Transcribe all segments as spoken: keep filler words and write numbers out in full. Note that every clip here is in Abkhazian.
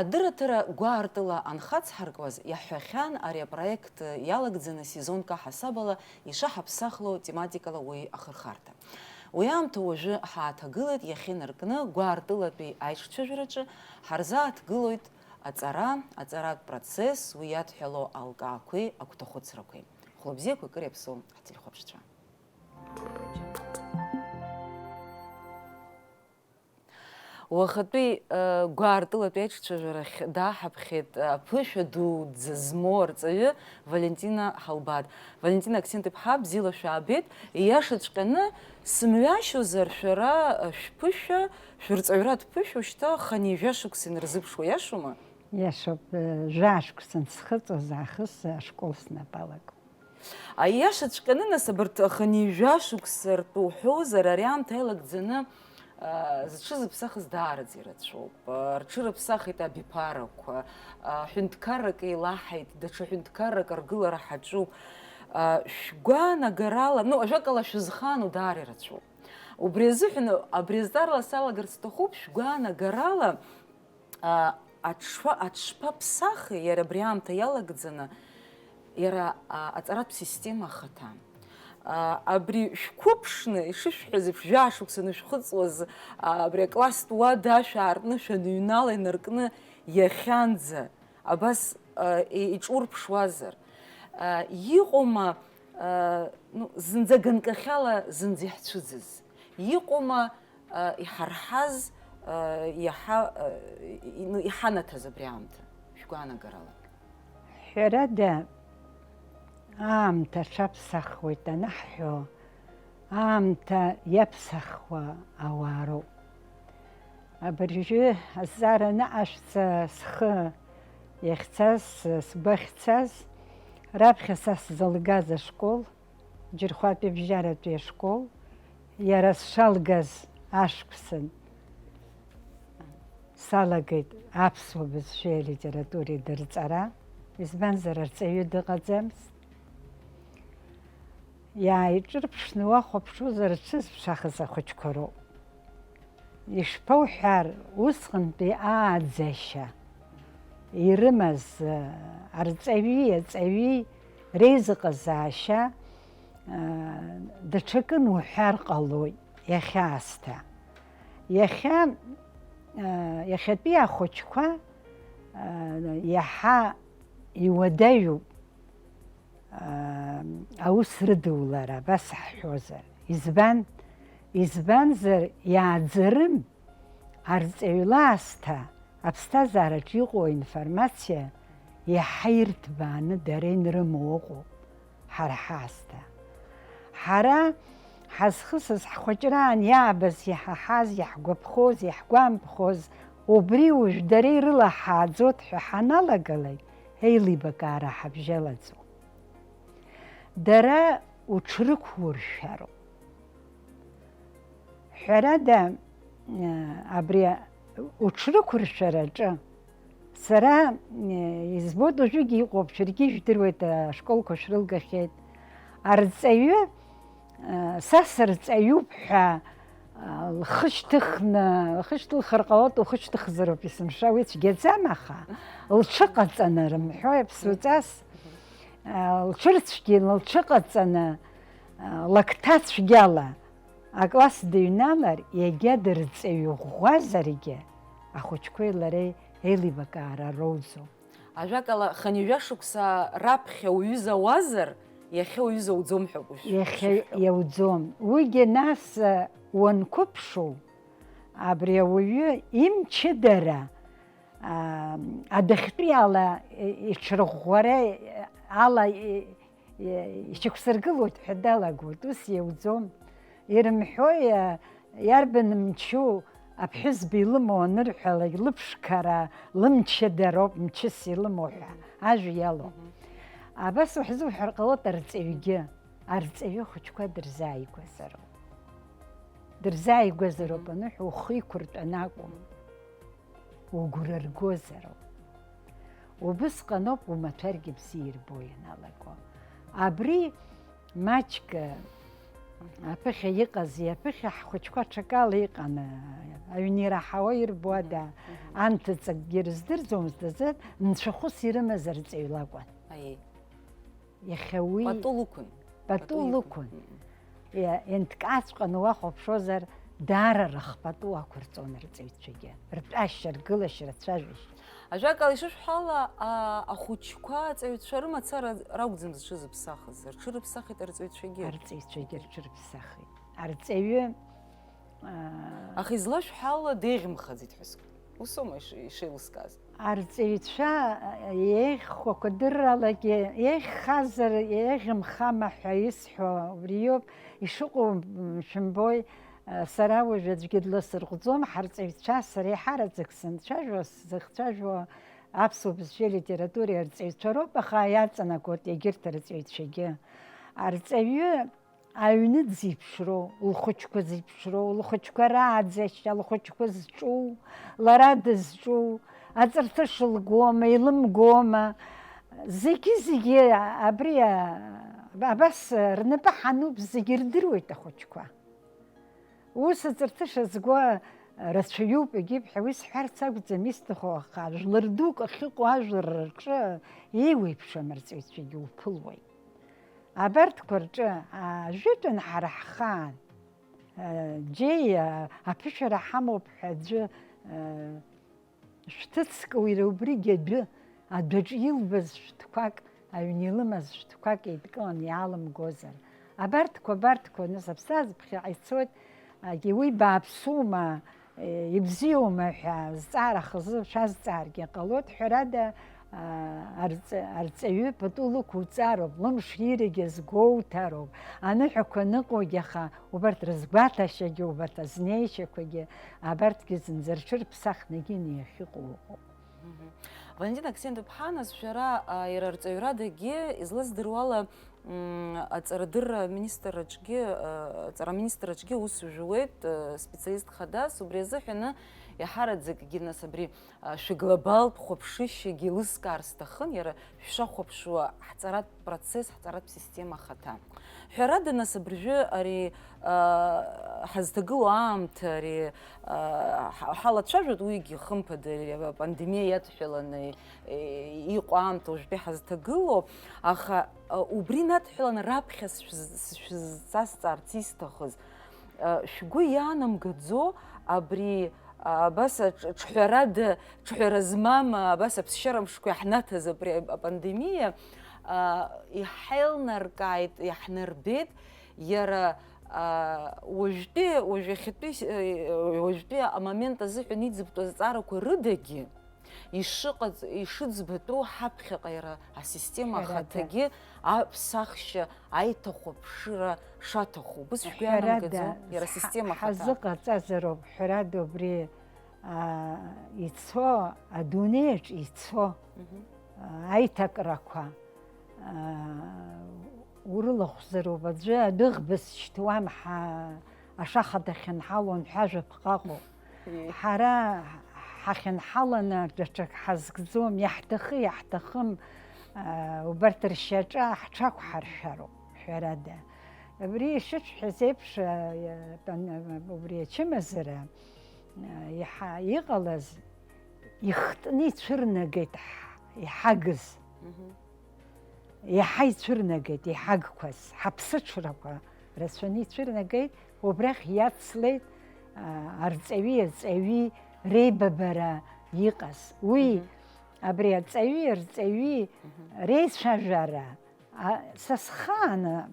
Адырраҭара гәаартыла анхацҳаркуаз, иаҳҳәахьан ари апроект иалагӡаны сезонк аҳасабала ишаҳаԥсахло тематикала уи ахырхарҭа. Уи аамҭа уажәы ҳааҭагылеит, иахьа инаркны гәаартылатәи аиҿцәажәараҿы ҳарзааҭгылоит аҵара, аҵаратә процесс, уи иадҳәало алкаақәеи агәҭахәыцрақәеи. Хәлыбзиақәа кыр иаԥсоу ҳтелехәаԥшцәа. Уахатәи, э, гәаартылатәи аиҿцәажәарахь дааҳаԥхьеит аԥышәа дуӡӡа змоу арҵаҩы Валентина Ҳалбад. Валентина Аксент-иԥҳа, бзиала шәаабеит. Ииашаҵәҟьаны, сымҩашьозар, шәара, э, шәԥышәа, шәырҵаҩратә ԥышәа шьҭа хынҩажәа шықәса инарзыԥшуа, иашоума? Иашоуп, э, жәа шықәса схыҵуаз аахыс ашкол снапалак. Аиашаҵәҟьаны, нас, абарҭ хынҩажәа шықәса ртәы уҳәозар, ари аамҭа иалагӡаны, а, зҽызыԥсахыз даараӡа ирацәоуп. А, рҽырыԥсахит абиԥарақәа, а, ҳәынҭқаррак еилаҳаит, даҽа ҳәынҭқаррак аргылара ҳаҿуп. А, шәгәаанагарала, ну, ажәакала, шәызхаану даара ирацәоуп. Убри азыҳәан, абри азҵаарала салагарц сҭахуп, шәгәаанагарала, а, аҽшәа-, аҽшԥаԥсахи иара абри аамҭа иалагӡаны, иара, а, аҵаратә система ахаҭа? А, абри шәқәыԥшны, ишышәҳәаз еиԥш, жәаа шықәса анышәхыҵуаз, а, абри акласстә уада ашә аартны шәаныҩнала инаркны иахьанӡа абас, а, и-, иҿурԥшуазар? А, иҟоума, а, ну, зынӡа ганкахьала зынӡа иаҳцәыӡыз? Иҟоума, а, иҳарҳаз, а, иаҳа, а, и-, ну, иҳанаҭаз абри аамҭа, шәгәаанагарала? Ҳәарада, аамҭа аҽаԥсахуеит анаҳҳәо, аамҭа иаԥсахуа ауаа роуп. Абыржәы азҵаара анаҟашәҵа, схы иахьцаз, сгәы ахьцаз, раԥхьа са сзылгаз ашкол, Џьырхәатәи абжьаратәи ашкол, иара сшалгаз ашықәсан салагеит аԥсуа бызшәеи алитературеи дырҵара, избанзар, арҵаҩы дыҟаӡамызт. Иааиҿырԥшны уахәаԥшуазар, рҽызԥшаахаз ахәыҷқәа роуп. Ишԥауҳәар, усҟантәи ааӡашьа ирымаз, а, арҵаҩи аҵаҩи реизыҟазаашьа, а, даҽакын уҳәар ҟалоит иахьа аасҭа. Иахьа, а, иахьатәи ахәыҷқәа, а, иаҳа иуадаҩуп. Аус рыдулара, абас ҳҳәозар. Избан? Избанзар, иааӡарым, арҵаҩла аасҭа аԥсҭазаараҿ иҟоу аинформациа иаҳа ирҭбааны дара инрымоу ыҟоуп, ҳара ҳаасҭа. Ҳара ҳазхысыз ҳхәыҷраан иаабаз, иҳаҳаз, иаҳгәаԥхоз, иаҳгәамԥхоз, убри уажә дара ирылаҳааӡоит ҳәа ҳаналагалак, еилибакаара ҳабжьалаӡом. Дара уҽрықәуршәароуп. Ҳәарада, абри уҽрықәыршәараҿы сара избоит, уажәыгьы иҟоуп, шәаргьы ижәдыруеит, ашколқәа шәрылгахьеит. Арҵаҩы, са сырҵаҩуп ҳәа, лхы шьҭыхны, лхы шьҭылхыр ҟалоит, ухы шьҭыхзароуп, есымша уи цәгьаӡам, аха лҽыҟаҵаны рымҳәои аԥсуаҵас, лҽырцәгьаны, лҽыҟаҵаны, лакҭа цәгьала акласс дыҩналар, егьа дырҵаҩы ӷәӷәазаргьы, ахәыҷқәеи лареи еилибакаара роуӡом. Ажәакала, хынҩажәа шықәса раԥхьа уҩыза уазар, иахьа уҩыза уӡом ҳәа ауп ушәҳәо. Иахьа иауӡом. Уигьы нас, э, уанқәыԥшу, абри ауаҩы имчыдара, а, адәахьтәи ала, э, иҽырӷәӷәара, э, ала, э, ишьақәсыргылоит ҳәа далагоит, ус иауӡом. Ирымҳәои, иарбан мчу аԥҳәызба илымоу анырҳәалак, лыԥшқара, лымчыдароуп, мчыс илымоу ҳәа ажәа иалоуп. Мгм. Абас уҳзуҳәар ҟалоит арҵаҩгьы, арҵаҩы ахәыҷқәа дырзааигәазароуп. Дырзааигәазароуп, мгм, аныҳәа ухы иқәыртәаны акәым. Угәра ргозароуп. Убысҟаноуп умаҭәаргьы бзиа ирбо ианалаго. Абри маҷк Аԥыхьа иҟази, аԥыхьа ҳхәыҷқәа аҽакала иҟан, аҩны ираҳауа ирбо ада, анҭыҵ акгьы рыздырӡомызт азы, нцәахәыс ирымаз арҵаҩ лакәын. Аиеи. Иахьа уи Пату лықәын. Пату Пату лықәын. Иқәын. Иа-, ианҭкааҵәҟьаны уахәаԥшуазар, даара рыхпату ақәырҵон арҵаҩцәагьы, ртәашьа, ргылашьа, рцәажәашьа. Ажәакала, ишышәҳәо ала, а, ахәыҷқәа аҵаҩцәа рымацара ракәӡам зҽызыԥсахыз, рҽырыԥсахит арҵаҩцәагьы. Арҵаҩцәагьы рҽырыԥсахит. Арҵаҩы, а, Аха излашәҳәо ала, деиӷьымхаӡеит ҳәа сгәы. Усоума иш-, ишеилыскааз? Арҵаҩцәа, а, еиӷьхақәа дырралагьы, еиӷьхазар, еиӷьымхама ҳәа исҳәо убриоуп. Ишыҟоу, м, шәымбои, а, сара уажә аӡәгьы дласырҟәӡом, ҳарҵаҩцәа, сара еиҳараӡак санцәажәо, сзыхцәажәо аԥсуа бызшәеи алитературеи арҵаҩцәа роуп, аха иаҵанакуеит егьырҭ арҵаҩцәагьы. Арҵаҩы аҩны дзеиԥшроу, лхәыҷқәа зеиԥшроу, лхәыҷқәа рааӡашьа, лхәыҷқәа зҿу, лара дызҿу, аҵарҭыш лгома, илымгома, зегьы-зегьы абри, а, абас рнапы ҳануп, зегьы рдыруеит ахәыҷқәа. Ус аҵарҭыша зго рацәаҩуп, егьи бҳәа, уи сҳәарц акәӡам исҭаху, аха жәлар дук ахьыҟоу ажәлар рҿы еиуеиԥшым арҵаҩцәагьы уԥылоит. Абарҭқәа рҿы, а, ажәытәан ҳара ҳхаан, а, џьеи, а, аԥышәара ҳамоуп ҳәа аӡәы, а, шәҭыцк уира убригь адәы, адәаҿы илбаз шәҭқәак, аҩны илымаз шәҭқәак еидкыланы иаалымгозар. Абарҭқәа, абарҭқәа, нас аԥсаазбхьаҟа ицоит, агьи уи бааԥсума, ибзиоума ҳәа зҵаара хазы шәазҵааргьы ҟалоит, ҳәарада, арҵаҩы пату лықәуҵароуп, лымш ирагьы згәоуҭароуп, аныҳәақәа ныҟәогьы, аха убарҭ рызгәаҭашьагьы, убарҭ азнеишьақәагьы, абарҭгьы зынӡа рҽырԥсахнагьы иахьыҟоу ыҟоуп. Валентина Аксентов-ԥҳа, нас шәара, а, иара арҵаҩрадагьы, излыздыруала, м, аҵарадырра аминистрраҿгьы, а, аҵара аминистрраҿгьы ус жәуеит, а, специалист хадас, убри азыҳәаны иаҳараӡакгьы, нас, абри, а, шәыглобалтә хәаԥшышьагьы еилыскаар сҭахын, иара шәшахәаԥшуа ҳҵаратә процесс, ҳҵаратә система ахаҭа. Ҳәарада, нас, абыржәы ари, а, ҳазҭагылоу аамҭа, ари, а, ҳа-, ҳалацәажәоит, уигьы, хымԥада, ари апандемиа иадҳәаланы, е, иҟоу аамҭа уажәтәи ҳазҭагылоу, аха, а, убри надҳәаланы раԥхьа сшәыз-, сшәызҵасҵаарц исҭахыз, а, шәгәы иаанамгаӡо абри, а, абас аҿ-, ҿҳәарада, ҿҳәара змам, а, абас аԥсшьара мшқәа иаҳнаҭаз абри апандемиа, а, иҳаилнаркааит, иаҳнарбеит, иара, а, уажәтәи, уажә иахьатәи, э, уажәтәи амомент азыҳәан иӡбатәу азҵаарақәа рыдагьы ишыҟаҵ-, ишыӡбатәу ҳаԥхьаҟа иара асистема Ҳәарада. Ахаҭагьы аԥсахшьа аиҭахәаԥшыра шаҭаху. Убыс шәгәы Ҳәарада, иаанамгаӡо, иара ҳа-, асистема ахаҭа? Ҳазыҟаҵазароуп, ҳәарада, убри, а, ицо, адунеиаҿ ицо, Мгм. а, аиҭакрақәа, а, урылахәзароуп, аӡәы адәыӷба зшьҭуам, ҳа-, ашаха дахьынҳалон ҳәажәа ԥҟаҟоуп. Ии. Ҳара ҳахьынҳаланы даҽак ҳазкӡом, иаҳҭахы, иаҳҭахым, а, убарҭ ршьаҿа ҳҽақәҳаршәароуп, ҳәарада. Абри ишысҳәаз еиԥш, а, убри ачымазара, а, иҳа-, иҟалаз ихтны ицәырнагеит ҳ-, иҳагыз. Мгм. Иаҳа ицәырнагеит иҳагқәаз, ҳаԥсыҽрақәа рацәаны ицәырнагеит, убрахь иацлеит, а, арҵаҩи аҵаҩи реибабара иҟаз. Уи, Мгм. абри аҵаҩи арҵаҩи Мгм. реицәажәара, а, са схаан, а,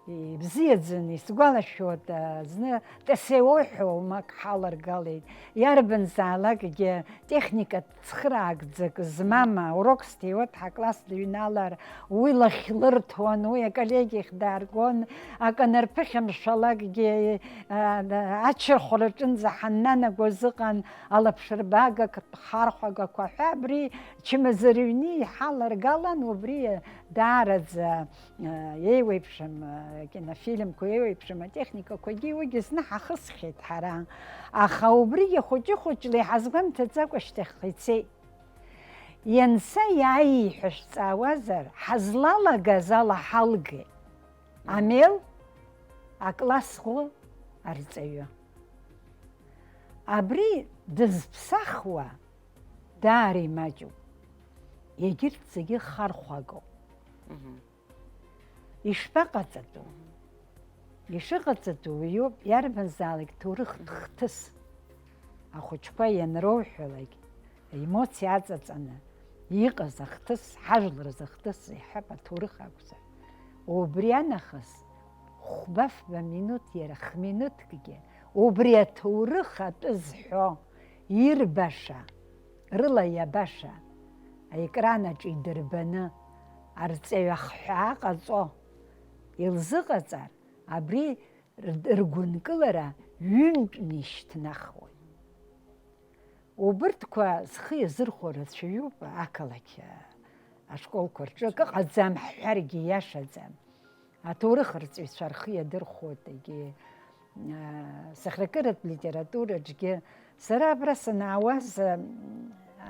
ибзиаӡаны исгәалашәоит, а, зны Тесео ҳәа уамак ҳаларгалеит. Иарбанзаалакгьы техникатә цхыраагӡак змам аурок сҭиуеит, ҳакласс дыҩналар, уи лахь лырҭон, уи аколлегиахь дааргон, акы анарԥыхьамшәалакгьы, а, ачырхәраҿынӡа ҳаннанагоз ыҟан алаԥшырбагак, хархәагақәа ҳәа, абри чымазара ҩны иҳаларгалан, убри даараӡа еиуеиԥшым, акинофильмқәа еиуеиԥшым атехникақәагьы уигьы зны ҳахысхьеит ҳара. Аха убригьы хәыҷы-хәыҷла иҳазгәамҭаӡакәа шьҭахьҟа ицеит. Ианца иааи ҳәа шәҵаауазар, ҳазлалагаз ала ҳалгеит. Амел, акласс ӷәы арҵаҩы. Абри дызԥсахуа даара имаҷуп. Егьырҭ зегьы хархәагоуп. Мгм. Ишԥаҟаҵатәу? Ишыҟаҵатәу уиоуп, иарбанзаалак ҭоурыхтә хҭыс. Ахәыҷқәа ианроуҳәалак, аемоциа аҵаҵаны иҟаз ахҭыс, ҳажәлар рзы ахҭыс иаҳҳәап, аҭоурых акәзар. Убри анахыс, хәба-фба минуҭ, иара хминуҭкгьы убри аҭоурых атәы зҳәо, ирбаша, рыла иабаша, аекран аҿы идырбаны, арҵаҩы ахҳәаа ҟаҵо илзыҟаҵар, абри р-, ргәынкылара ҩынтәны ишьҭнахуеит. Убырҭқәа зхы иазырхәо рацәаҩуп ақалақь, а, ашколқәа рҿы. Акы ҟаӡам ҳҳәаргьы иашаӡам. Аҭоурых рҵаҩцәа рхы иадырхәоит, егьи, а, сахьаркыратә литератураҿгьы. Сара абра санаауаз, а,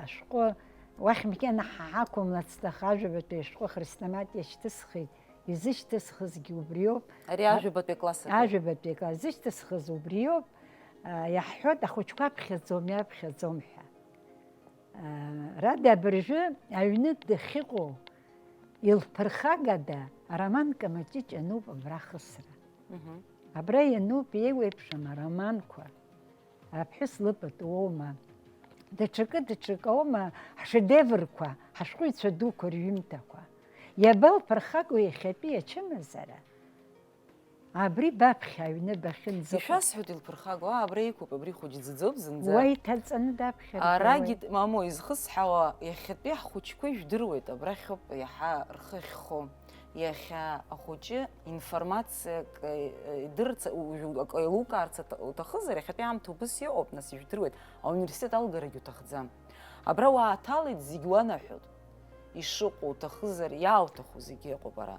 ашәҟәы уахь макьана ҳа-, ҳақәымлацт, аха ажәабатәи ашәҟәы хрестоматиа шьҭысхит. Изышьҭысхызгьы убриоуп. Ари ажәабатәи акласс аҿы. Ажәабатәи акласс зышьҭысхыз убриоуп. А, иаҳҳәоит, ахәыҷқәа аԥхьаӡом, иаԥхьаӡом ҳәа. А, Рада абыржәы аҩны дахьыҟоу илԥырхагада ароман Камаҷыҷ ануп абра ахысра. Мгм. Абра иануп еиуеиԥшым ароманқәа. Аԥҳәыс лыпату оума, даҽакы, даҽакы аума, ҳшедеврқәа, ҳашәҟәыҩҩцәа дуқәа рҩымҭақәа. Иабалԥырхагоу иахьатәи ачымазара? Абри баԥхьа аҩны бахьынӡаҟоу. Ишәасҳәоит илԥырхагоу, аа, абра иқәуп, абри хәыҷӡаӡоуп зынӡа. Уа иҭаҵаны даԥхьа. Арагьы, рҳәауеит. Мамоу, изхысҳауа, иахьатәи ҳхәыҷқәа ижәдыруеит, абрахьоуп иаҳа рхы ахьхо. Иахьа ахәыҷы информациак, э, идырц, у-, у-, акы еилукаарц ата-, уҭахызар, иахьатәи аамҭа убыс иҟоуп, нас ижәдыруеит, ауниверситет алгарагьы уҭахӡам. Абра уааҭалеит, зегь уанаҳәоит. Ишыҟоу уҭахызар, иаауҭаху зегьы ыҟоуп ара.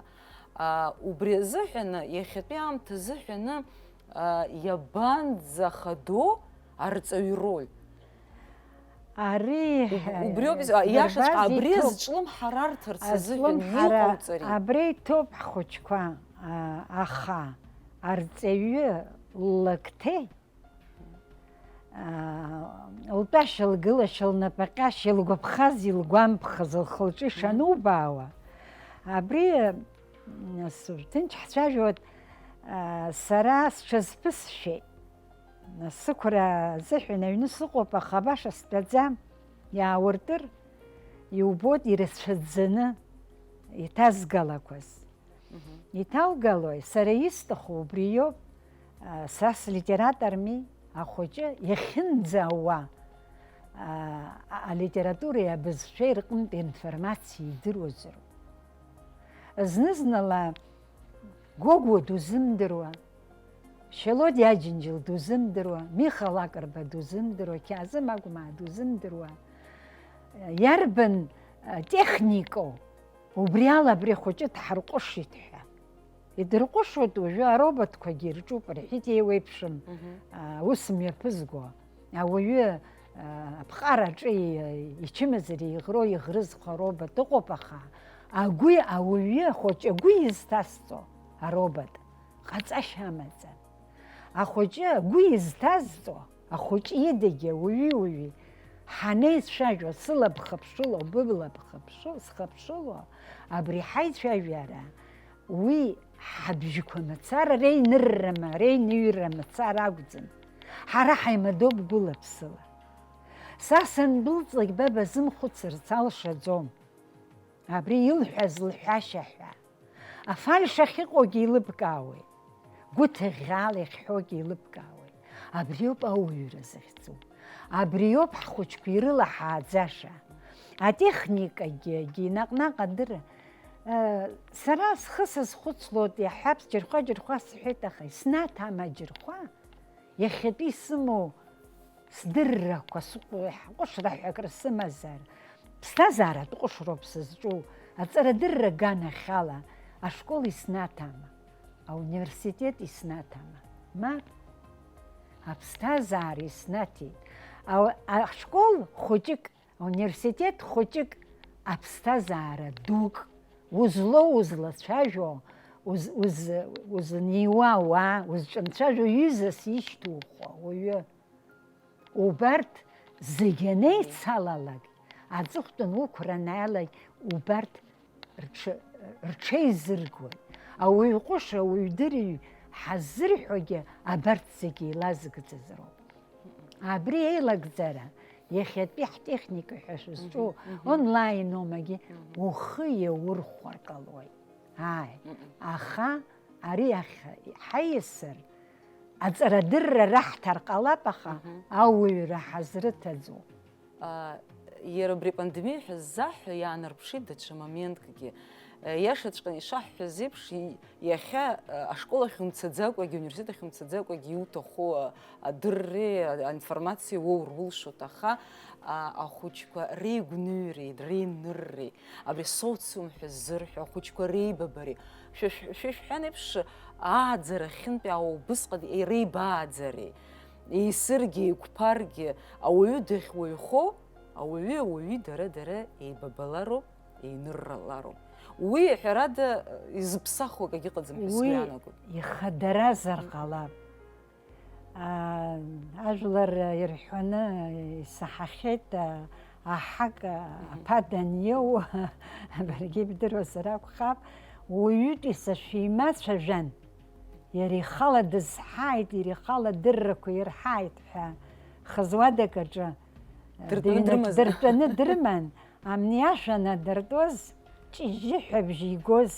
А, убри азыҳәаны, иахьатәи аамҭа азыҳәаны, а, иабанӡахадоу арҵаҩы роль? Ари, уб-, убриоуп, э, а, иашаҵәҟьа, дырбаз абри иҭоуп. Зҿлымҳарарҭарц азыҳәан иҟауҵари? Абри иҭоуп ҳхәыҷқәа, а, аха арҵаҩы ллакҭеи, а, лтәашьа, лгылашьа, лнапаҟьашьа, илгәаԥхаз, илгәамԥхаз, лхы-лҿы ишанубаауа, абри, м, с-, ҭынч ҳцәажәоит, а, сара сҽазԥысшәеит. Сықәра азыҳәан аҩны сыҟоуп, аха баша стәаӡам. Иаауртыр, иубоит ирацәаӡаны иҭазгалақәаз. Мгм. Иҭалгалои? Сара исҭаху убри иоуп. А, са слитераторми, ахәыҷы иахьынӡаауа, а, а, алитературеи абызшәеи рҟынтә информациа идыруазароуп. Зны-знала Гогәуа дузымдыруа, Шьалодиа Аџьынџьал дузымдыруа, Миха Лакрба дузымдыруа, Қьаазым Агәмаа дузымдыруа, иарбан, а, техникоу, убри ала абри ахәыҷы дҳарҟәышит ҳәа. Идырҟәышуеит уажәы, ароботқәагьы ирҿуп, рҳәеит, еиуеиԥшым, Мгм. а, ус мҩаԥызго. Ауаҩы, а, аԥҟараҿы и-, ичымазара иӷроу иӷрызхо аробот ыҟоуп, аха агәи ауаҩы, ахәыҷы агәы изҭазҵо аробот ҟаҵашьа амаӡам. Ахәыҷы агәы изҭазҵо, ахәыҷы идагьы ауаҩи-уаҩи ҳанеицәажәо, сыла бхыԥшыло, была бхыԥшыло, схыԥшыло, абри ҳаицәажәара, уи ҳабжьқәа мацара, реинырра ма, реиныҩра мацара акәӡам. Ҳара ҳаимадоуп гәыла-ԥсыла. Са сандәылҵлак ба базымхәыцырц алшаӡом. Абри илҳәаз лҳәашьа ҳәа. Афальш ахьыҟоугьы еилыбкаауеит. Гәыҭыӷьӷьаала иахьҳәогьы еилыбкаауеит. Абриоуп ауаҩра захьӡу. Абриоуп ҳхәыҷқәа ирылаҳааӡаша. Атехникагьы, егьи наҟ-наҟ адырра. Э, сара схы сазхәыцлоит, иаҳҳәап, џьархәа-џьархәа сҳәеит, аха иснаҭама аџьархәа? Иахьатәи исымоу сдыррақәа, сҟәы-, ҟәышра ҳәа акры сымазар, ԥсҭазааратә ҟәышроуп сызҿу, аҵарадырра аганахьала, ашкол иснаҭама, ауниверситет иснаҭама? Мап, аԥсҭазаара иснаҭеит. Ау-, ашкол хәыҷык, ауниверситет хәыҷык, аԥсҭазаара дук, узлоу, узлацәажәо, уз-, уз-, узыниуа ауаа, узҿынцәажәо ҩызас ишьҭухуа уаҩы. Убарҭ зегьы анеицалалак, аҵыхәтәан уқәра анаҩлак, убарҭ рҽы-, рҽеизыргоит. Ауаҩы ҟәыш, ауаҩы дырҩ ҳаззырҳәогьы абарҭ зегьы еилазыгӡаз роуп. Абри еилагӡара, иахьатәи ҳтехника ҳәа шәызҿу, Мгм, мгм. онлайн-омагьы Мгм. ухы иаурхәар ҟалоит. Ааи, Мгм. аха ари ахь ҳаиасыр, аҵарадырра раҳҭар ҟалап, аха Мгм. ауаҩра ҳазрыҭаӡом. А, иара убри апандемиа ҳәа ззаҳҳәо иаанарԥшит даҽа моменткгьы. Э, иашаҵәҟьаны ишаҳҳәаз еиԥш, и-, иахьа, э, ашкол ахь умцаӡакәагьы, ауниверситет ахь умцаӡакәагьы иуҭаху, а, адырреи, а, аинформациеи уоур улшоит, аха, а, ахәыҷқәа реигәныҩреи, реинырреи, абри социум ҳәа ззырҳәо ахәыҷқәа реибабареи, шәа-, шәа-, шәа-, шәҳәан еиԥш, ааӡара ахьынтәаауа убысҟан иреибааӡареи, еисыргьы, еиқәԥаргьы, ауаҩы дахьуаҩхо, ауаҩы ауаҩы дара-дара еибабалароуп, еинырралароуп. Уи, ҳәарада, изыԥсахуа акагьы ыҟаӡам ҳәа Уи сгәы иаанагоит. ихадаразар ҟалап. Аа, ажәлар ирҳәоны исаҳахьеит, аа, аҳак, аа, Мгм. аԥа даниоу, баргьы ибдыруазар акәхап, уаҩытәи сашәимацәажәан, иара ихала дызҳааит, иара ихала адыррақәа ирҳааит ҳәа, хызуадак аҿы, Дыртәаны дыҩнаҿ дрымазар? дыртәаны дрыман, амни ашәа анадыртәоз, ҷыжьыҳәабжь игоз,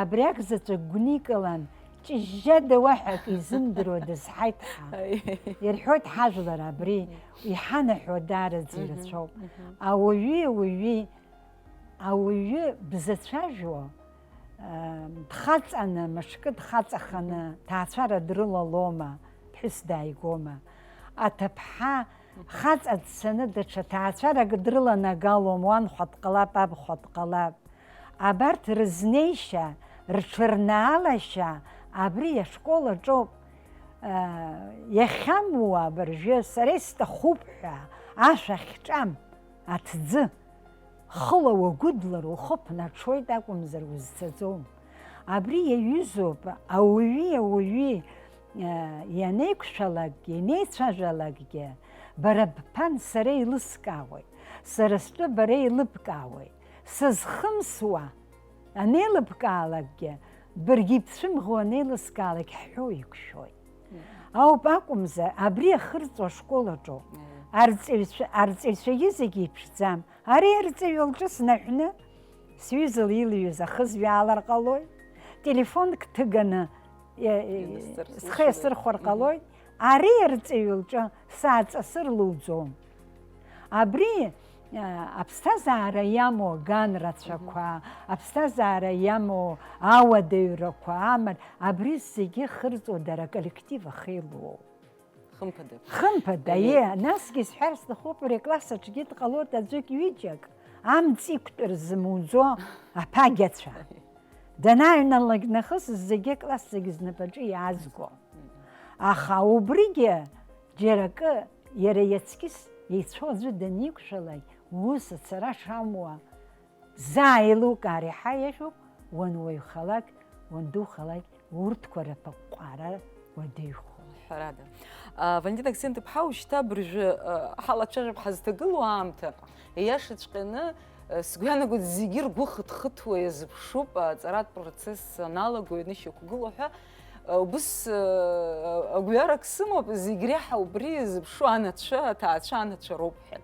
абри акзаҵәык гәникылан, ҷыжьжьада уаҳа акы изымдыруа дызҳаит ҳәа. Аи. Ирҳәоит ҳажәлар абри, Мгм. иҳанаҳәо даараӡа Мгм, ирацәоуп. мгм. Ауаҩи ауаҩи, ауаҩы бзацәажәо, а, дхаҵаны, мышкы дхаҵаханы, Мгм. ҭаацәара дрылалома, ԥҳәыс дааигома? Аҭыԥҳа Хаҵа дцаны даҽа ҭаацәарак дрыланагалом, уанхәа дҟалап, абхәа дҟалап. Абарҭ рызнеишьа, рҽырнаалашьа абри ашкол аҿоуп. Э, иахьамуа абыржәы сара исҭахуп ҳәа ашә ахьҿам аҭӡы. Хыла уагәыдлар ухы ԥнаҽуеит акәымзар узцаӡом. Абри иаҩызоуп ауаҩи ауаҩи, э, ианеиқәшәалакгьы, инеицәажәалакгьы, бара бԥан сара еилыскаауеит, сара стәы бара еилыбкаауеит, сызхымсуа анеилыбкаалакгьы, баргьы ибцәымӷу анеилыскаалак ҳҳәо еиқәшәоит. Ауп акәымзар, абри ахырҵәо ашкол аҿоуп. Мм. Арҵаҩцәа, арҵаҩцәагьы зегьы иԥшӡам. Ари арҵаҩы лҿы снаҳәны, сҩыза илыҩыз ахызҩаалар ҟалоит. Телефонк ҭыганы, е-, е-, Ианысҵар схы сылшоит. Иасырхәар Мгм. ҟалоит. Ари арҵаҩы лҿы сааҵасыр луӡом. Абри, а, аԥсҭазаара иамоу аган рацәақәа, Мгм. аԥсҭазаара иамоу ауадаҩрақәа, амаҭ-, абри зегьы хырҵәо дара аколлектив ахеилоу. Хымԥада. Хымԥада, Аиеи. Е, насгьы исҳәар сҭахуп, ари акласс аҿгьы дҟалоит аӡәык ҩыџьак, амҵ иқәтәар зымуӡо аԥагьацәа. Данааҩналак нахыс зегьы акласс зегьы знапаҿы иаазго. Аха убригьы џьара акы, иара иаҵкьыс еицәоу аӡәы даниқәшәалак, ус ацара шамуа, заа еилукаар иаҳа еиӷьуп, уануаҩхалак, уандухалак, урҭқәа рыԥыҟҟаара уадаҩхо. Ҳәарада. А, Валентина Аксент-иԥҳа, ушьҭа абыржәы, а, ҳалацәажәап ҳазҭагылоу аамҭа, ииашаҵәҟьаны, а, сгәы иаанагоит, зегьы ргәы хыҭхыҭуа иазыԥшуп, а, аҵаратә процесс аналаго, ианышьақәгылоу ҳәа, а, убыс, а, агәҩарак сымоуп, зегь реиҳа убри иазыԥшу анацәа, аҭаацәа анацәа роуп ҳәа.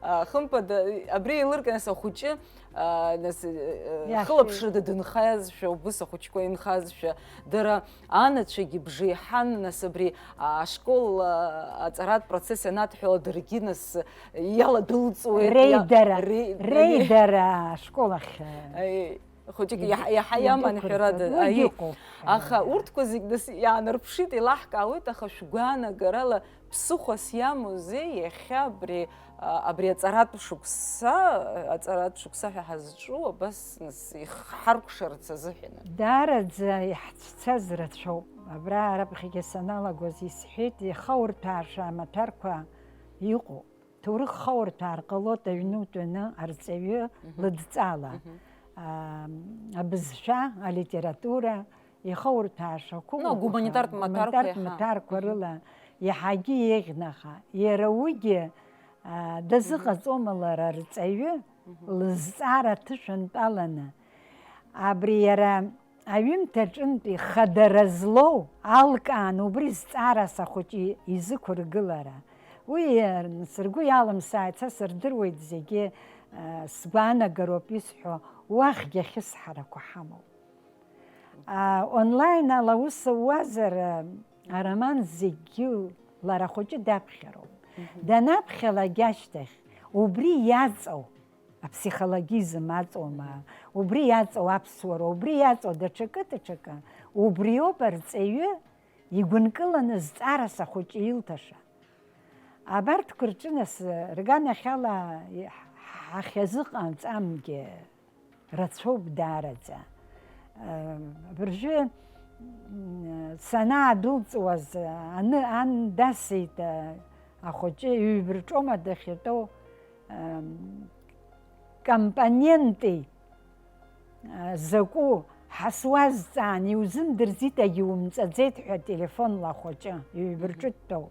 А, хымԥада, абри еилыркаан, нас ахәыҷы, а, нас, э, э, Иашәеит. Хылаԥшрада дынхазшәа, убыс ахәыҷқәа инхазшәа, дара анацәагьы бжеиҳан, нас абри, а, ашкол, а, аҵаратә процесс ианадҳәала, даргьы, нас, иаладәылҵуеит, иа-, Реидара, ре-, реидара ашкол ахь. Аи, хәыҷык Иду-, иаҳа, иаҳа иаман, идәықәырҵоит. Ҳәарада, Уигьы аи. Ыҟоуп. Аха Аи. Урҭқәа зегь, нас, иаанарԥшит, еилаҳкаауеит, аха шәгәаанагарала, ԥсыхәас иамоузеи иахьа абри, а, абри аҵаратә шықәса, аҵаратә шықәса ҳәа ҳазҿу, абас, нас, ихҳаркәшарц азыҳәан? Даараӡа иаҳцәцаз рацәоуп. Абра раԥхьагьы саналагоз исҳәеит, ихаурҭәааша амаҭәарқәа иҟоуп. Ҭоурых хаурҭәаар ҟалоит аҩны утәаны арҵаҩы Мгм. лыдҵала. Мгм. аа, абызшәа, алитература, ихаурҭәаашақәоу Ну, гуманитартә маҭәарқәа гуманитартә иаҳа. Маҭәарқәа Мгм. Рыла иаҳагьы еиӷьнаха. Иара уигьы, аа, дазыҟаҵома лара арҵаҩы, Мгм. Лызҵаара аҭышәантәаланы? Абри иара аҩымҭаҿынтәи хадара злоу алкаан убри зҵаарас ахәыҷы изықәыргылара. Уи, э, сыргәы иалымсааит, са сырдыруеит зегьы, э, сгәаанагароуп исҳәо, уахьгьы ахьысҳарақәа ҳамоуп. А, онлайн ала аус ауазар, э, ароман зегьы лара хәыҷы даԥхьароуп. Мгм. Данаԥхьалак ашьҭахь, убри иаҵоу аԥсихологизм аҵоума, убри иаҵоу аԥсуара, убри иаҵоу даҽакы, даҽакы, убриоуп арҵаҩы игәынкыланы зҵаарас ахәыҷы илҭаша. Абарҭқәа рҿы нас, рганахьала ҳахьазыҟаҵамгьы рацәоуп даараӡа. Абыржәы, м, санаадәылҵуаз, аны-, ан дасит, а, ахәыҷы, ҩба рҿома дахьатәоу, ам, компоненти, а, закәу ҳасуазҵаан, иузымдырӡит, агьумҵаӡеит ҳәа телефонла ахәыҷы, ҩба рҿы дтәоу.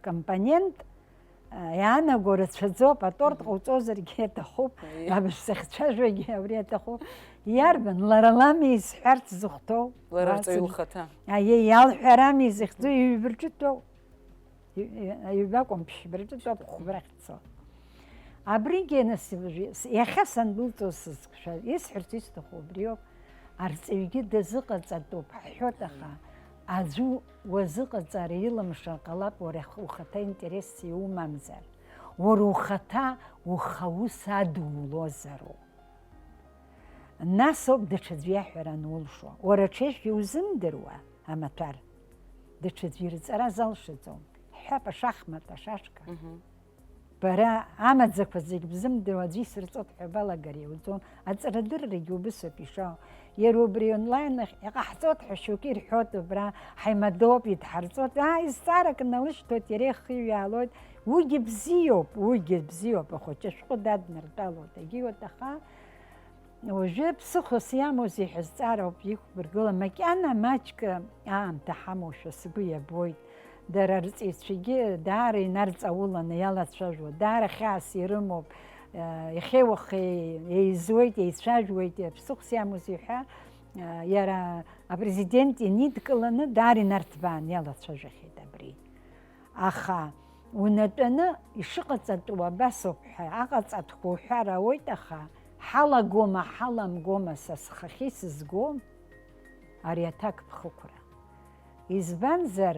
Компонент, а, иаанаго рацәаӡоуп, аторт Мгм. ҟауҵозаргьы аҭахуп, Аиеи. Абжа сахьцәажәогьы абри аҭахуп. Иарбан, лара лами изҳәарц зыхәҭоу? Лара Уа рҵаҩы сыбжь-, лхаҭа. Аиеи, иалҳәарами изыхьӡу, ҩба рҿы дтәоу. Ҩ-, ҩ-, ҩба акәым, ԥшьба рҿы тәоуп хәбарахь дцо. Абригьы нас, с-, иахьа сандәылҵуа сызқәшәаз, исҳәарц исҭаху убриоуп, арҵаҩгьы дазыҟаҵатәуп ҳҳәоит, аха аӡәы уазыҟаҵара илымшар ҟалап, уара х-, ухаҭа интересс иумамзар, уара ухаҭа ухаус адулозароуп. Нас ауп даҽаӡә иаҳәара анулшо. Уара аҽеишәа иузымдыруа амаҭәар, даҽаӡә ирҵара залшаӡом. Ҳҳәап, ашахмат, ашашка. Мгм. Бара амаӡақәа зегь бзымдыруа аӡәы исырҵоит ҳәа балагар иуӡом. Аҵарадыррагьы убысоуп ишаау. Иара убри онлайн ахь иҟаҳҵоит ҳәа шьоукы ирҳәоит убра, ҳаимадоуп, идҳарҵоит. Аа, изҵаарак налышьҭоит, иара ихы иҩаалоит. Уигьы бзиоуп, уигьы бзиоуп, ахәыҷы ашәҟәы даднартәалоит, егьиуеит, аха уажәы ԥсыхәас иамоузеи ҳәа зҵаара ауп иқәбыргыла, макьана маҷк аамҭа ҳамоушәа сгәы иабоит. Дара рҵаҩцәагьы даара инарҵауланы иалацәажәо, даара хьаас ирымоуп, иахьеи уахеи еизуеит, еицәажәоит, ԥсыхәас иамоузеи ҳәа, иара апрезидент инидкыланы даара инарҭбаан иалацәажәахьеит абри. Аха унатәаны ишыҟаҵатәу абасоуп ҳәа аҟаҵатәқәа уҳәар ауеит, аха ҳалагома, ҳаламгома, са схахьы исызгом ари аҭак ԥхықәра. Избанзар,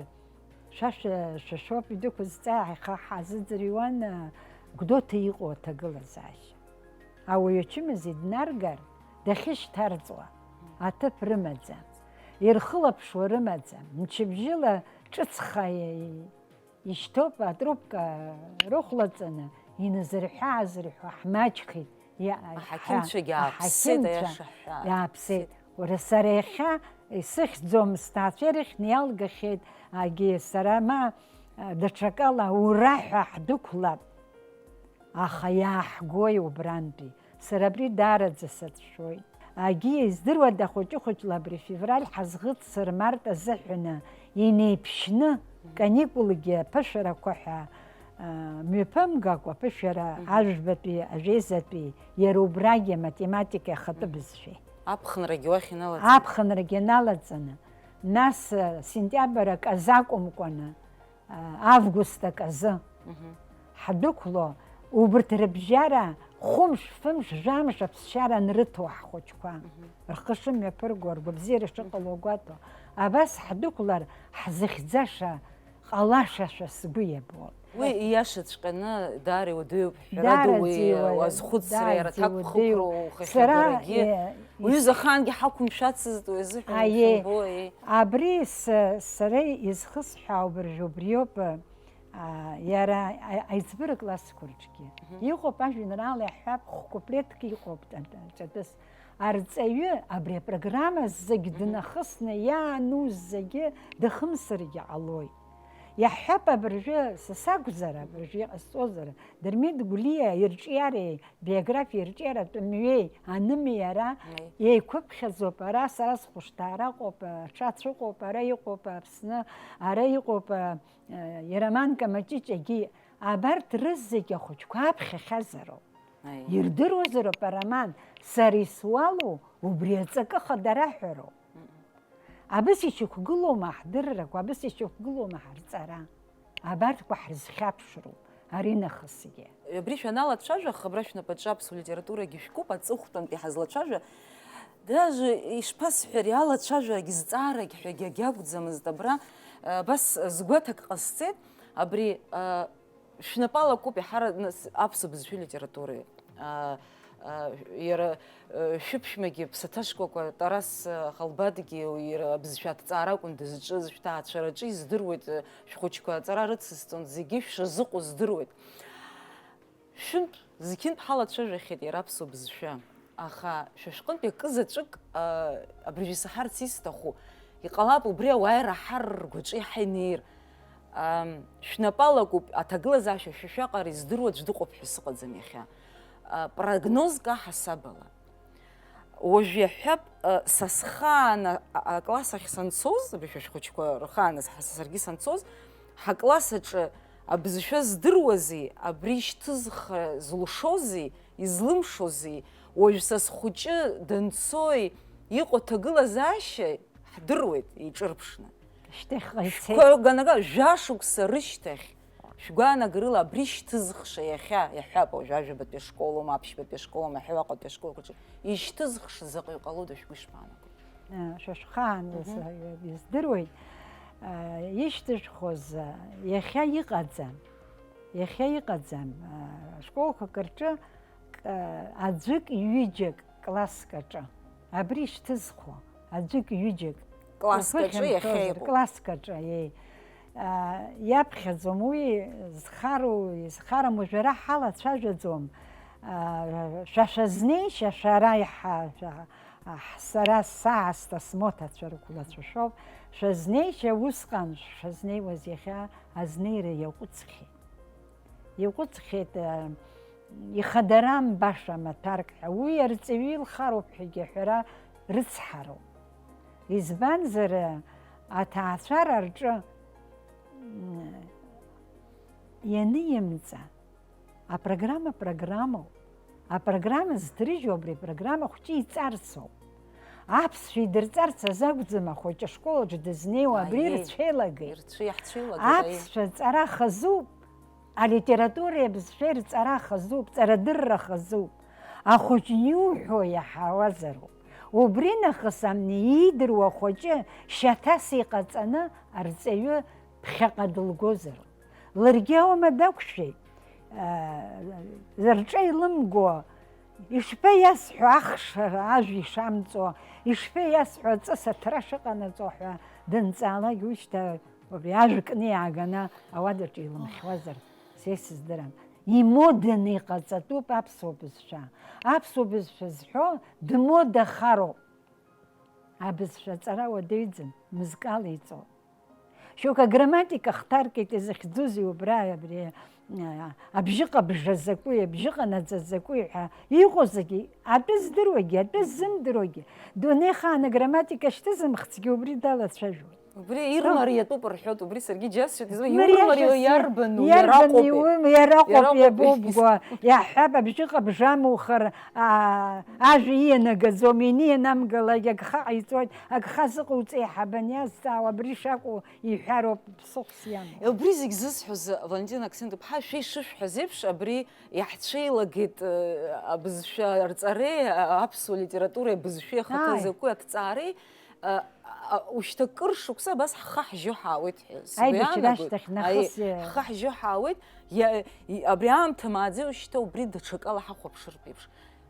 шәа шәа-, шәа шәоуп идәықәызҵаа, ҳаиха ҳазыӡырҩуан, а, Гәдоуҭа иҟоу аҭагылазаашьа. Ауаҩы ачымазаҩ днаргар, дахьышьҭарҵуа аҭыԥ рымаӡам, ирхылаԥшуа рымаӡам, мчыбжьыла ҿыцха ишьҭоуп, атрубка рыхәлаҵаны, иназырҳәы-аазырҳәуа ҳмаҷхеит, иа-, Аҳақьымцәагьы ҳа-, ааԥсеит, аҳақьымцәа аиаша ҳҳәа, иааԥсеит. Ааԥсеит. Уара, сара иахьа исыхьӡом, сҭаацәа ирыхьны иалгахьеит, агьи сара ма, а, даҽакала ура ҳәа ҳдәықәлап. Аха иааҳгои убрантәи? Сара абри даараӡа сацәшәоит. Агьи, издыруада, хәыҷы-хәыҷла абри февраль ҳазӷыццыр март азыҳәаны инеиԥшьны, каникулгьы аԥышәарақәа ҳәа, а, мҩаԥымгакәа, аԥышәара Мгм. Ажәбатәи, ажәеизатәи, иара убрагьы аматематика ахатәы Мгм. Бызшәеи. Аԥхынрагьы уахь иналаҵаны. Аԥхынрагьы иналаҵаны. Нас, а, сентиабр аказы акәымкәаны, август аказы Мгм. Ҳдәықәло, убырҭ рыбжьара хәымш, фымш, жәамш аԥсшьара анрыҭо ҳхәыҷқәа, Мгм. Рхы шымҩаԥырго, ргәабзиара шыҟало гәаҭо, абас ҳдәықәлар ҳзыхьӡаша ҟалашашәа сгәы иабоит. Уи ииашаҵәҟьаны даара иуадаҩуп, ҳәарада, уи Даараӡа иуадаҩуп, азхәыцра иара даараӡа аҭакԥхықәра иуадаҩуп. Сара, ухахьагарагьы, е, уҩыза ахаангьы ҳақәымшәацызт уи азыҳәан, Аиеи. Ушәымбои? Абри с-, сара изхысҳәаау убыржәы убриоуп, а, иара а-, аиҵбыра классқәа рҿгьы. Мгм. Иҟоуп ажәеинраала иаҳҳәап, хә-куплетк иҟоуп ҵа-, ҵа-, ҵатәыс. Арҵаҩы абри апрограмма зегь Мгм. Днахысны иааныз зегьы дахымсыргьы ҟалоит. Иаҳҳәап, абыржәы са сакәзар, абыржәы иҟасҵозар, Дырмит Гәлиа ирҿиареи биографиа ирҿиаратә мҩеи анымиара Аи. еиқәыԥхьаӡоуп, ара сара схәышҭаара ыҟоуп, аҽацә ыҟоуп, ара иҟоуп Аԥсны, ара иҟоуп, а, а, Иараман Камаҷыҷагьы, абарҭ рызегь ахәыҷқәа аԥхьахьазароуп. Аи. Ирдыруазароуп ароман, сара исуалу убри аҵакы хадара ҳәароуп. Абыс ишьақәгылоума ҳдыррақәа, абыс ишьақәгылоума ҳарҵара? Абарҭқәа ҳрызхьаԥшроуп аринахысгьы. Абри шәаналацәажәах, абра шәнапаҿы аԥсуа литературагьы шәкуп, аҵыхәтәантәи ҳазлацәажәа. Даже ишԥасҳәари, алацәажәарагь зҵаарагь ҳәагьы агьакәӡамызт абра, э, абас згәаҭак ҟасҵеит, абри, э, шәнапала акуп иаҳара, нас, аԥсуа бызшәеи литературеи. А, а, иара, э, шәыԥшәмагьы ԥсаҭашкәакәа Тарас, э, Халбадгьы иара абызшәа аҭҵаара акәын дызҿыз, шәҭаацәараҿы издыруеит, э, шәхәыҷқәа аҵара рыцысҵон, зегьы шәшазыҟоу здыруеит. Шәынтә, зқьынтә ҳалацәажәахьеит иара аԥсуа бызшәа, аха шәа шәҟынтә акы заҵәык, а, абыржә исаҳарц исҭаху, иҟалап убри ауаа ираҳар ргәаҿы иаҳа инеир. Ам, шәнапы алакуп, аҭагылазаашьа шәа шәаҟара издыруа аӡә дыҟоуп ҳәа сыҟаӡам иахьа. А, прогнозк аҳасабала. Уажә иаҳҳәап, а, са схаан а, а, акласс ахь санцоз, абри шәа шәхәыҷқәа рхааназ ҳа-, саргьы санцоз, ҳакласс аҿы абызшәа здыруази, абри шьҭызхра зылшози, излымшози, уажә са схәыҷы данцои, иҟоу аҭагылазаашьа ҳдыруеит еиҿырԥшны. Шьҭахьҟа ицеит. Шәгәаанага, жәашықәса рышьҭахь, шәгәаанагарыла абри шьҭызхша иахьа, иаҳҳәап, уажә ажәабатәи ашколума, аԥшьбатәи ашколума, иаҳҳәап, аҟәатәи ашколқәа рҿы ишьҭызхша заҟаҩ ҟалода шәгәы ишԥаанаго? Э, шәа шәхаан Мгм. из-, издыруеит, э, ишьҭышәхоз, э, иахьа иҟаӡам. Иахьа иҟаӡам, аа, школқәак рҿы, к-, аӡәык ҩыџьак класск аҿы. Абри шьҭызхуа, аӡәык ҩыџьак. Класск аҿы уԥыхьамҭозар, иахьа иҟоу. Класск аҿы, еи. Аа, иаԥхьаӡом уи, зхароу, изхарам, уажә ара ҳалацәажәаӡом. Аа, шәа шәазнеишьа, шәара иҳа-, шәа-, аҳ-, сара саасҭа смоҭацәа рықәлацәа шәоуп. Шәазнеишьа усҟан, шәазнеиуаз иахьа азнеира иаҟәыҵхьеит. Иаҟәыҵхьеит, э, ихадарам баша маҭәарк ҳәа. Уи арҵаҩы илхароуп ҳәагьы аҳәара рыцҳароуп. Избанзар, э, аҭаацәара рҿы, м, ианиимҵа, апрограмма программоуп. Апрограмма зҭрыжьу абри апрограмма хәҷы иҵарцоуп. Аԥсшәа идырҵарц азы акәӡам ахәыҷы ашкол аҿы дызнеиуа, абри Аиеи. Ирцәеилагеит. Ирцәы-, иаҳцәеилагеит, аиеи. Аԥсшәа ҵара хазуп, алитературеи абызшәеи рҵара хазуп, ҵарадырра хазуп. Ахәыҷы иуҳәо иаҳауазароуп. Убри нахыс амни иидыруа ахәыҷы шьаҭас иҟаҵаны арҵаҩы ԥхьаҟа дылгозароуп. Ларгьы ауама дақәшәеит, аа, рҿа илымго, ишԥаиасҳәо ахшара ажә ишамҵо, ишԥаиасҳәо аҵыс аҭра шыҟанаҵо ҳәа дынҵаалак, уи шьҭа убри ажә кны иааганы ауадаҿы илымхьуазар, са исыздырам. Имоданы иҟаҵатәуп аԥсуа бызшәа. Аԥсуа бызшәа зҳәо дмодахароуп. Абызшәа аҵара уадаҩӡам, мызкала иҵоуп. Шьоук аграмматика хҭаркит, изыхьӡузеи убра, абри, а, абжьыҟабжа закәи, абжьыҟанаҵа закәи ҳәа иҟоу зегьы, атәы здыруагьы, атәы ззымдыруагьы, дунеихаан аграмматика шьҭызымхцгьы убри далацәажәоит. Убри ирмариатәуп рҳәоит, убри саргьы џьасшьоит, изма, Мариа ирмарио Жьасиа, иарбану, иарбану иараҟоупи? Иу-, иараҟоуп, иараҟоуп, иабоубго, иаҳҳәап, абжьыҟабжа амухыр, аа, ажәа иианагаӡом, ианианамгалак агха ҟаиҵоит, агха зыҟоуҵеи ҳабан иазҵаауа, абри шакәу иҳәароуп, ԥсыхәс иамоу. Убри зегь зысҳәоз, Валентина Аксент-иԥҳа, шәа ишышәҳәаз еиԥш, абри иаҳцәеилагеит, э, абызшәа арҵареи, а-, аԥсуа литературеи абызшәеи ахаҭа Ааи. закәи аҭҵаареи, а, а, ушьҭа кыр шықәса абас ҳхы ҳжьо ҳаауеит ҳәа сгәы Аибашьра иаанагоит. Ашьҭахь нахыс, Аиеи, э, ҳхы ҳжьо ҳаауеит, иа-, и-, абри аамҭа мааӡеи ушьҭа убри даҽакала ҳахәаԥшыртә еиԥш.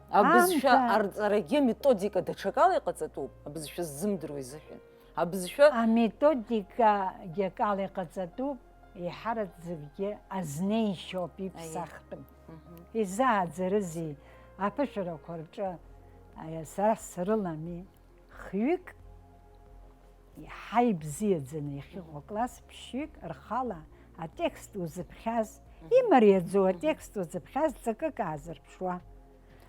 Абызшәа Аамҭа арҵарагьы аметодика даҽакала иҟаҵатәуп, абызшәа ззымдыруа изыҳәан. Абызшәа Аметодикагьы акала иҟаҵатәуп, еиҳараӡакгьы азнеишьоуп иԥсахтәым. Аиеи. Мгм. Изааӡарызеи аԥышәарақәа рҿы, аиа, сара срылами, хҩык Иаҳа ибзиаӡаны иахьыҟоу класс ԥшьҩык рхала атекст узыԥхьаз, имариаӡоу атекст узыԥхьаз ҵакык аазырԥшуа.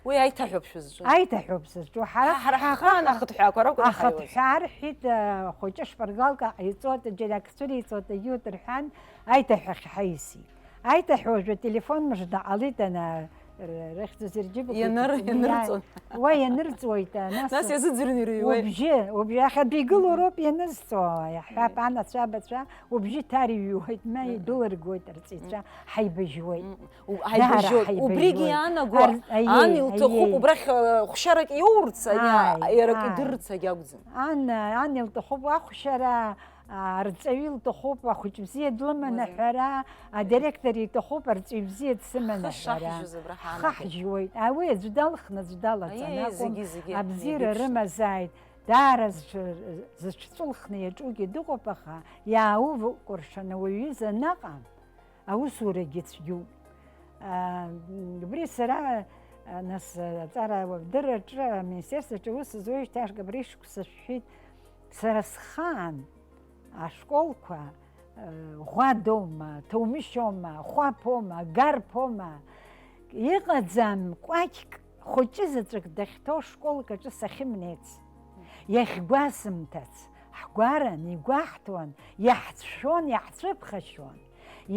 Уи аиҭаҳәоуп шәызҿу? Аиҭаҳәоуп сызҿу. Ҳара Ҳа-, ҳара ҳхы ҳхы ахатә ҳәаақәа ракәын иҳаиуаз. Ахатә ҳәа арҳәеит, э, хәыҷы шпаргалка ҟаиҵоит, аџьарак цәыриҵоит, аиуеит рҳәан, аиҭаҳәахь ҳаиси. Аиҭаҳәа уажәы ателефон мыжда ҟалеит, ана, р-, рыхьӡ зырџьыбақәа Ианыр-, иҭыҵны ианырҵон. Уа ианырҵуеит, а, нас Нас иазыӡырҩны ирыҩуеит. Убжьы, убжьы, аха игылоу роуп ианызҵо, иаҳҳәап, Мм. анацәа, абацәа, убжьы ҭарҩуеит, ма Мм. идәылыргоит арҵаҩцәа, Мм. ҳаибажьуеит. Мм. У-, Даара ҳаибажьуеит. Убригьы ҳаибажьуеит. иаанагоа, Ар-, аиеи, ан илҭахуп, аиеи. убрахь, э, хәшьарак иоурц, ани, Ааи, иара ааи. идырц агьакәӡам. Ан, ан илҭахуп ахәшьара, а, арҵаҩы илҭахуп ахәыҷ бзиа длыманы Уазы. ҳәара, адиректор иҭахуп арҵаҩы бзиа дсыманы Ҳхы ҳәара. шаҳжьоз абра ҳаанагеит. Ҳхаҳжьуеит. Ауи аӡә далхны аӡә далаҵан Аиеи, акәым, зегьы, зегьы абзиара еиԥшын. рымазааит. Даара зҽ-, зыҽҵәылхны иаҿугьы дыҟоуп, аха иааувкәыршан ауаҩы изы анаҟа, аусурагьы цәгьоуп. Аа, убри сара, а, нас, аҵара уардырраҿы, аминистерствоҿы аус зуеижьҭеи ашҟа абри шықәса шәҳәеит, сара схаан ашколқәа, э, ӷәадоума, ҭоумышьоума, хәаԥома, гарԥома, иҟаӡам кәакьк хәыҷы заҵәык дахьҭоу школк аҿы сахьымнеиц. Иахьгәасымҭац, ҳгәаран, игәаҳҭон, иаҳцәшәон, иаҳцәыԥхашьон.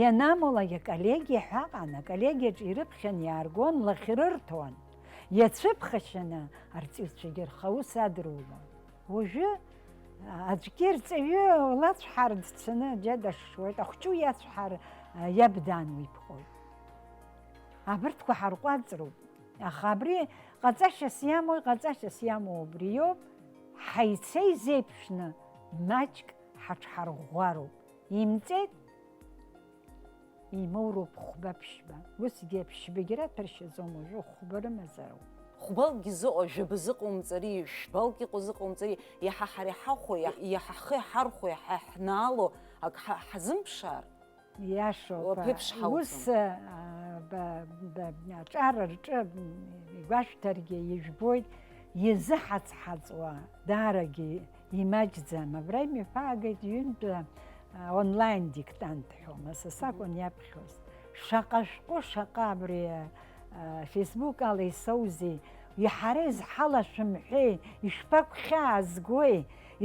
Ианамулак аколлегиа ҳәа аҟан, аколлегиаҿы ирыԥхьан иааргон, лахь рырҭон. Иацәыԥхашьаны арҵаҩцәагьы рхаус адырулон. Уажәы, а, аӡәгьы рҵаҩы лацәҳар дцаны џьа дашшуеит, ахәҷы иацәҳар, а, иаб даан уиԥҟоит. Абырҭқәа ҳарҟәаҵроуп. Аха абри ҟаҵашьас иамоу, иҟаҵашьас иамоу убриоуп, ҳаицеи зеиԥшны маҷк ҳаҽҳарӷәӷәароуп. Имҵеит, имоуроуп хәба-ԥшьба. Усгьы ԥшьбагьы раҭәаршьаӡом, уажәы хәба рымазароуп. Хәбалкгьы зыҟоу, жәаба зыҟоумҵари, шәбалк иҟоу зыҟоумҵари, иаҳа ҳара иҳахәо, иаҳ-, иаҳа ҳхы иҳархәо, иаҳа ҳнаало ак ҳа-, ҳазымԥшаар, Иашоуп, аԥеиԥш ҳауӡом. Ус, а, ба-, ба-, аҿар рҿы, м, игәашәҭаргьы ижәбоит, изыҳаҵҳаҵуа даарагьы имаҷӡам. Абра имҩаԥаагеит ҩынтә, а, онлайн диктант ҳәа, нас сакәын иаԥхьоз. Шаҟа шәҟәы, шаҟа абри, а, Facebook ала исоузеи, иҳара изҳалашәымҳәеи, ишԥагәхьаазгои,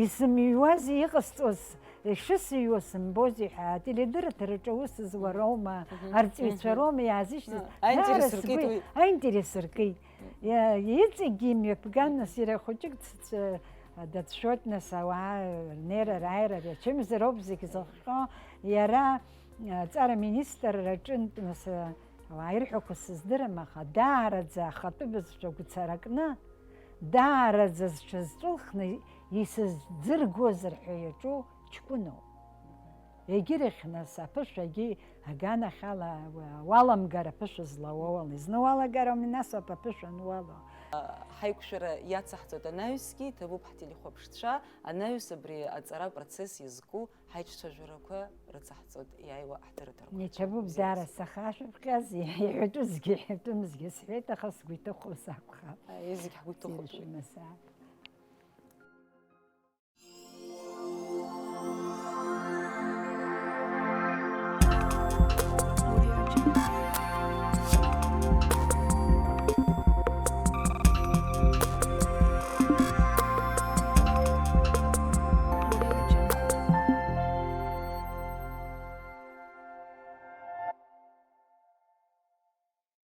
исымҩуазеи иҟасҵоз, ишысыҩуа сымбози ҳәа, ателедырраҭараҿы аус зуа роума, Мгм. арҵаҩцәа Мгм. роума иаазышьҭыз? А, аинтерес Даара ркит сгәы-, уи. аинтерес ркит. Иа-, иҵегьгьы имҩаԥган, нас иара хәыҷык ц-, ц-, дацәшәоит, нас ауаа рнеира, рааира, рачымзароуп зегь зыхҟьо. Иара, а, ҵара министрра аҿынтә, нас, а, ауаа ирҳәақәо сыздырам, аха даараӡа ахатәы бызшәа гәцаракны, даараӡа зҽызҵәылхны исызӡыргозар ҳәа иаҿу ҷкәыноуп. Егьирахь, нас, аԥышәагьы аганахьала уаламгар аԥышәа злауоу ала, изны уалагар ауми, нас ауп аԥышәа ануало. Ҳаиқәшәара иацаҳҵоит анаҩсгьы, иҭабуп ҳтелехәаԥшцәа, анаҩс абри аҵара процесс иазку ҳаиҿцәажәарақәа рыцаҳҵоит иааиуа ҳҭырыҭарқәа. Иҭабуп, даара сахашәыԥхьаз, иҳәатәызгьы, иҳәатәымызгьы сҳәеит, аха сгәы иҭыхоз акәхап. Аиеи, зегь ҳгәы иҭыхоит уи. Телефон асааҭ.